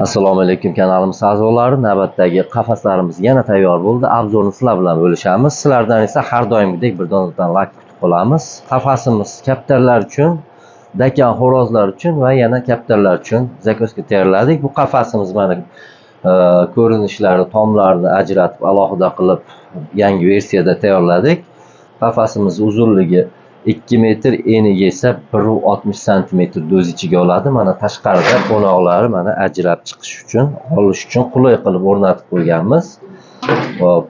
Assalomu alaykum kanalimiz a'zolari. Navbatdagi qafaslarimiz yana tayyor bo'ldi. Обзор ni sizlar bilan bo'lishamiz. Sizlardan esa har doimgidek bir donadan like kutib qolamiz. Qafasimiz kaptarlar uchun, dakan xo'rozlar uchun va yana kaptarlar uchun заказ ga tayyorladik. Bu qafasimiz mana ko'rinishlari, tomlarini ajratib alohida qilib yangi versiyada tayyorladik. Qafasimiz uzunligi 2 metr, eniga esa 1,60 santimetr o'z ichiga oladi. Mana tashqarida qo'noqlari mana ajrab chiqish uchun, olish uchun qulay qilib o'rnatib qo'yganmiz. Hop,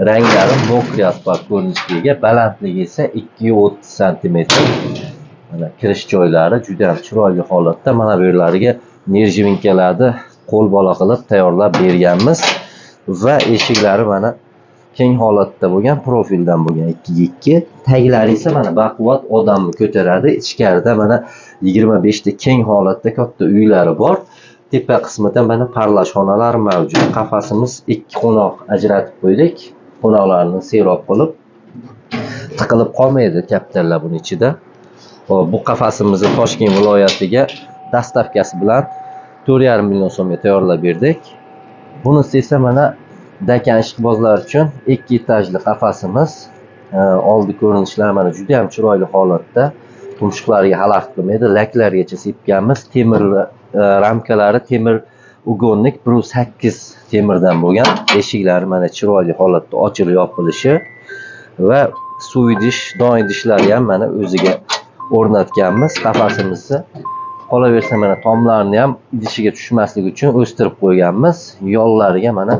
ranglari мокрый asfalt ko'rinishga ega, balandligi esa 2,30 santimetr. Mana kirish joylari juda ham chiroyli holatda. Mana bu yerlariga нержавейка larni qo'l bola qilib tayyorlab berganmiz va eshiklari mana keng holatda bo'lgan, profildan bo'lgan 2x2. Taglari esa mana baquvvat odamni ko'taradi. Ichkarida mana 25 ta keng holatda katta uylari bor. Tepa qismida mana parlash xonalari mavjud. Qafasimiz 2 qo'noq ajratib qo'ydik. Qo'noqlarni serob qilib tiqilib qolmaydi kaptarlar buni ichida. Hop, bu qafasimizni Toshkent viloyatiga доставка si bilan 4,5 million so'mga tayyorlab berdik. Bunisi esa mana dakan ishqibozlar uchun 2 etajli qafasimiz. Oldi ko'rinishlari mana juda ham chiroyli holatda. Tumshuqlariga xalaqit qilmaydi, laklargacha sepganmiz. Temir ramkalari temir угонник 1.8 temirdan bo'lgan. Eshiklari mana chiroyli holatda ochilib yopilishi va suv idish, don idishlari ham mana o'ziga o'rnatganmiz qafasimizni. Qolaversa mana tomlarini ham idishiga tushmasligi uchun o'stirib qo'yganmiz. Yollariga mana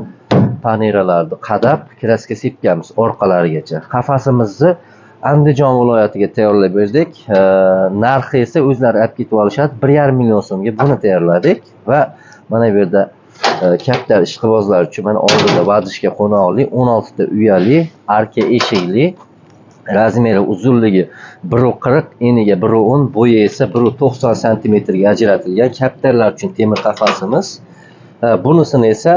paneralarni qadab краска sepganmiz orqalarigacha. Qafasimizni Andijon viloyatiga tayyorlab berdik. Narxi esa o'zlari olib ketib olishadi. 1,5 million so'mga buni tayyorladik va mana bu yerda kaptar ishqibozlar uchun mana oldida vadishga qo'noqli, 16 ta uyali, arka eshikli, размер i uzunligi 1,40, eniga 1,10, bo'yi esa 1,90 santimetrga ajratilgan kaptarlar uchun temir qafasimiz. Bunisini esa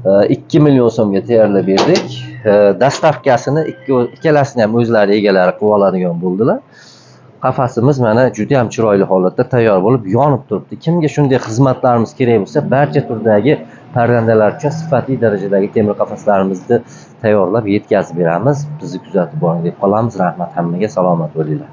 2 million so'mga tayyorlab berdik. Доставка sini ikkalasini ham o'zlari egalari qilib oladigan bo'ldilar. Qafasimiz mana juda ham chiroyli holatda tayyor bo'lib yonib turibdi. Kimga shunday xizmatlarimiz kerak bo'lsa, barcha turdagi parrandalar uchun sifatli darajadagi temir qafaslarimizni tayyorlab yetkazib beramiz. Bizni kuzatib boring deb qolamiz. Rahmat hammaga, salomat bo'linglar.